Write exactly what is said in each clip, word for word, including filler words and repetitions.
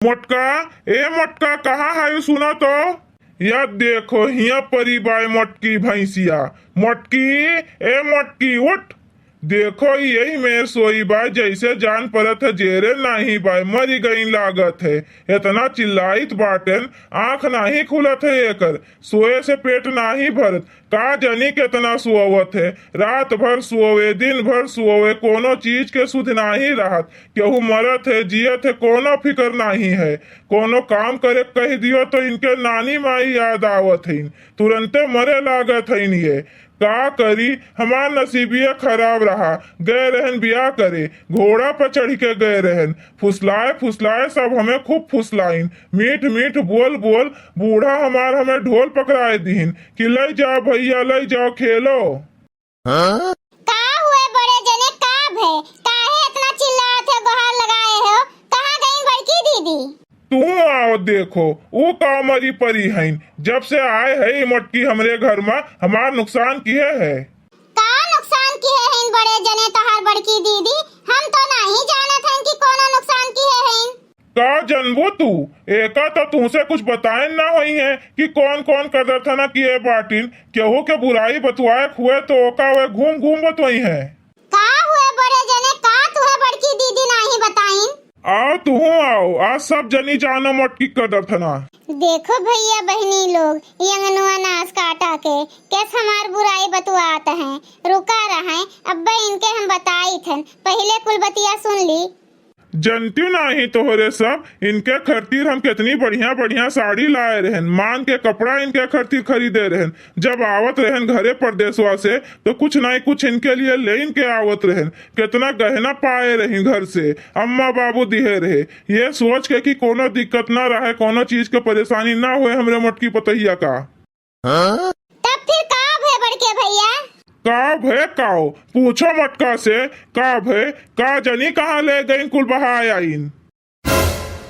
मोटका, ए मोटका, कहाँ है, सुना तो। या देखो, हिया परी बाय मोटकी भैंसिया। मोटकी, ए मोटकी, उठ। देखो, यही में सोई बाय, जैसे जान परत है, जेरे नाही बाय, मरी गई लागत है। इतना चिल्लाइत बाटेन, आँख नाही खुलत है एकर। सोए से पेट नाही भरत, का जनी केतना सोवत है। रात भर सोवे, दिन भर सोवे, कोनो चीज के सुध नाही रहत। केहू मरत है, जियत है, कोनो फिकर नाही है। कोनो काम करे कह दियो तो इनके नानी माई याद आवत हईन, तुरंते मरे लागत हईन ये। का करी, हमार नसीबिये खराब रहा। गए रहन बियाह करे, घोड़ा पर चढ़ के गए रहन। फुसलाए फुसलाए सब हमें खूब फुसलाइन। मीठ मीठ बोल बोल बूढ़ा हमार हमें ढोल पकड़ाए दिहिन कि "लई जाओ भैया, लई जाओ, खेलो।" का हुए बड़े जने, का भय? काहे इतना चिल्लात है, गुहार लगाए हो? कहाँ गई बड़की दीदी? तू आओ देखो, ऊ का मरी परी हईन। जब से आए है ई मोटकी हमरे घर में, हमार नुकसान किहे है। का नुकसान किहे हईन बड़े जने तोहार बड़की दीदी? हम तो नाही जानत हन कि कोनो नुकसान किहे हईन। का जनबू तू? एका तो तुहसे कुछ बताइन ना होई है कि कौन कौन कदरथना किहे बाटिन। केहू के बुराई बतुआए हुए तो ओका वे घूम घूम बतुआई है। का हुए बड़े जने, का तुहे बड़की दीदी नाही बताइन? आओ तुहू आओ, आज सब जनी जानो मोटकी कदरथना। देखो भैया बहिनी लोग, ई अंगनवा नास काटा के केस हमार बुराई बतुआत हैं। रुका रहें, अब्बे इनके हम बताइत हन, पहिले कुल बतिया सुन ली। जनतियो नाही तोहरे सब, इनके खरतीर हम केतनी बढ़िया बढ़िया साड़ी लाए रहेन, मान के कपड़ा इनके खरतीर खरीदे रहेन। जब आवत रहेन घरे परदेसवा से, तो कुछ नाही कुछ इनके लिए लेइन के आवत रहेन। केतना गहना पाए रही घर से, अम्मा बाबू दिहे रहे, ये सोच के कि कोनो दिक्कत ना रहे, कोनो चीज के परेशानी ना होए हमरे मोटकी पतोहिया का। तब फिर का भय बड़के भैया? का भय काओ? पूछो मोटका से, का भय? का जनी कहाँ ले गईन कुल बहाय आइन?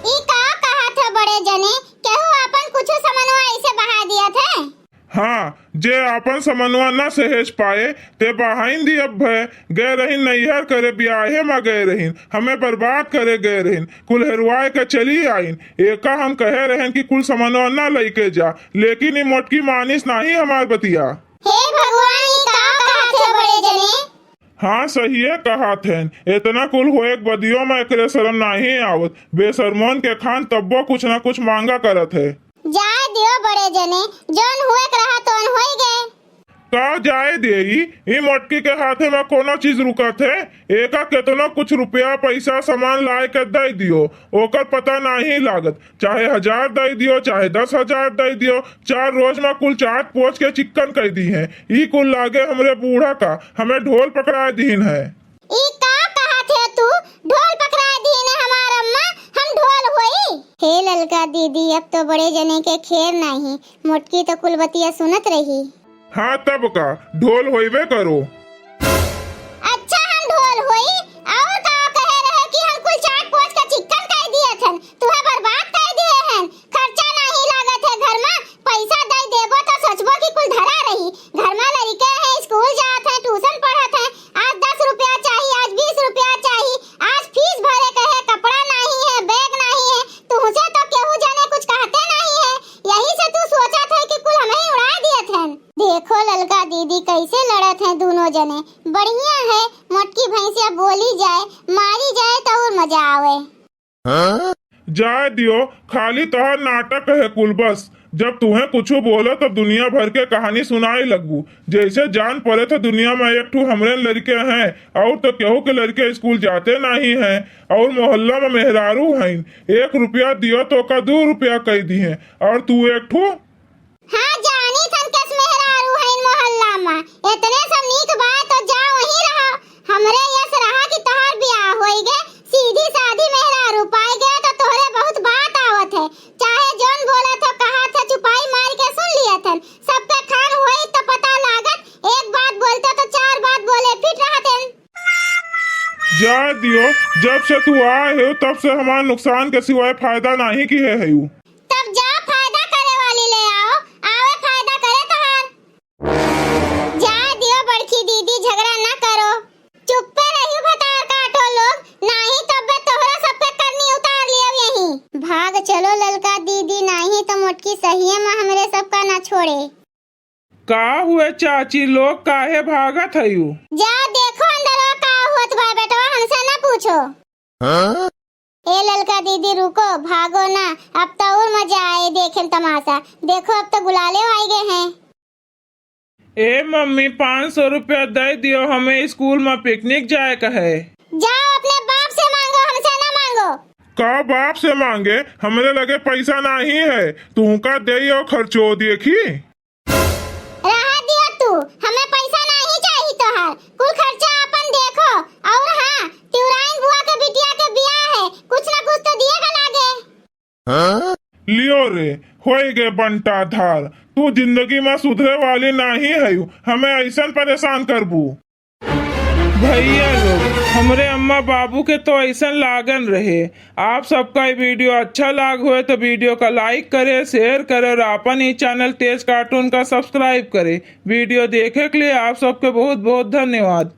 ई का कहत हो बड़े जने? केहू आपन कुछ समनवा ऐसे बहा दियत है? हाँ, जे आपन समनवा न सहेज पाए, ते बहाइन दियब भय। गए रहिन नैहर करे, बियाहे मा गए रहिन, हमें बर्बाद करे गए रहिन, कुल हेरवाए के चली आइन। एका हम कहे रहेन कि कुल समनवा न लइके जा, लेकिन ई मोटकी मानिस नाही हमार बतिया। हे भगवान, ई का कहत है बड़े जने? हाँ, सहिए कहत हैं। एतना कुल होए के बदियो मा एकरे शरम नाही आवत। बेशरमोन के खान तब्बो कुछ ना कुछ मांगा करत है। जाए दियो बड़े जने, जौन हुए के रहा तौन होई गए। का जाए देई, ई मोटकी के हाथे मा कोनो चीज रुकत है? एका केतनो कुछ रुपया, पैसा, सामान लाए के दे दियो, ओकर पता नाही लागत। चाहे हजार दे दियो, चाहे दस हजार दे दियो, चार रोज मा कुल चाट पोछ के चिक्कन कर दी है। ई कुल लागे हमरे बूढ़ा का, हमें ढोल पकड़ा दीन है। ई का कहत है तू? ढोल पकड़ा दीन है हमार अम्मा, हम ढोल होई? हे ललका दीदी, अब तो बड़े जने के खेर नाही, मोटकी तो कुल बतिया सुनत रही। हाँ तब का, ढोल होइबे करो। अच्छा हम ढोल होई? और का कहे रहे कि हम कुल चाट पोछ के चिक्कन कर दिए थन, तुहे बर्बाद कर दिए हन। खर्चा नाही लागत है घर मा, पैसा दे देबो तो सोचबो कि कुल धरा रही। घर मा लड़के हैं, स्कूल जात हैं, ट्यूशन पढ़त हैं, आज दस रुपया चाही, आज बीस रुपया चाही, आज फीस भरे के है, कपड़ा नाही है, बैग नाही है, तुहसे तो केहू जने कुछ कहते नाही है, यही से तू सोचत है कि कुल हमें ही उड़ा दिए थन। देखो ललका दीदी कैसे लड़त हैं दोनों जने। बढ़िया है, मोटकी भैंसिया बोली जाए, मारी जाए तो और मजा आवे। जाए दियो, खाली तोहर नाटक है कुल बस। जब तुहें कुछ बोलो तब दुनिया भर के कहानी सुनाए लगबू। जैसे जान पड़े थे दुनिया में एक ठू हमरे लड़के हैं, और तो केहू के लड़के स्कूल जाते नहीं हैं, और मोहल्ला में मेहरारू हैं, एक रुपया दियो तो का दो रुपया कह दी हैं, और तू एक ठू हाँ, जानी थन केस मेहरारू हईन मोहल्ला मा। इतने सब नीक बा तो जा वहीं रहा। हमरे यस रहा कि तोहार बियाह होई गे, सीधी साधी मेहरारू पाई गे तो तोहरे बहुत बात आवत है। चाहे जौन बोलत हो, कहत है, चुपाई मार के सुन लियत हन। सबके खान होई तो पता लागत, एक बात बोलते तो चार बात बोले फिट रहत हन। जा दियो, जब से तू आए हो तब से हमार नुकसान के सिवाय फायदा नहीं किहे है। तब जा फायदा करे वाली ले आओ, आवे फायदा करे तोहार। जा दियो बड़की दीदी, झगड़ा ना करो, चुप्पे रहियो भतार काटो लोग, नाही तब्बे तोहरा सबके करनी उतार लियो यहीं। भा अब चलो ललका दीदी, नाही तो मोटकी सहिए में हमरे सबका ना छोड़े। का हुए चाची लोग, काहे भागत हयू? जा देखो अंदरवा का होत बा बेटवा, हमसे ना पूछो। हाँ? ए ललका दीदी रुको, भागो ना, अब तो और मजा आए देखे में तमाशा। देखो अब तो गुलाले आई गए हैं। ए मम्मी, पाँच सौ रुपया दे दियो, हमें स्कूल में पिकनिक जाए का है। जाओ अपने बाप से मांगो, हमसे ना मांगो। का बाप से मांगे? हमरे लगे पैसा नाही है, तुहका देइयो खर्चो देखी। रहा दियो तू, हमें पैसा नाही चाही तोहार, कुल खर्चा अपन देखो। और हाँ, तिवराइन बुआ के बिटिया के बियाह है, कुछ ना कुछ तो दिए का लागे। लियो रे, होई गे बंटा धार, तू जिंदगी में सुधरे वाली नाही है, हमें ऐसन परेशान करबू। भैया लोग, हमरे अम्मा बाबू के तो ऐसन लागन रहे। आप सबका ये वीडियो अच्छा लाग होए तो वीडियो का लाइक करे, शेयर करे और आपन ई चैनल तेज कार्टून का सब्सक्राइब करे। वीडियो देखे के लिए आप सबके बहुत बहुत धन्यवाद।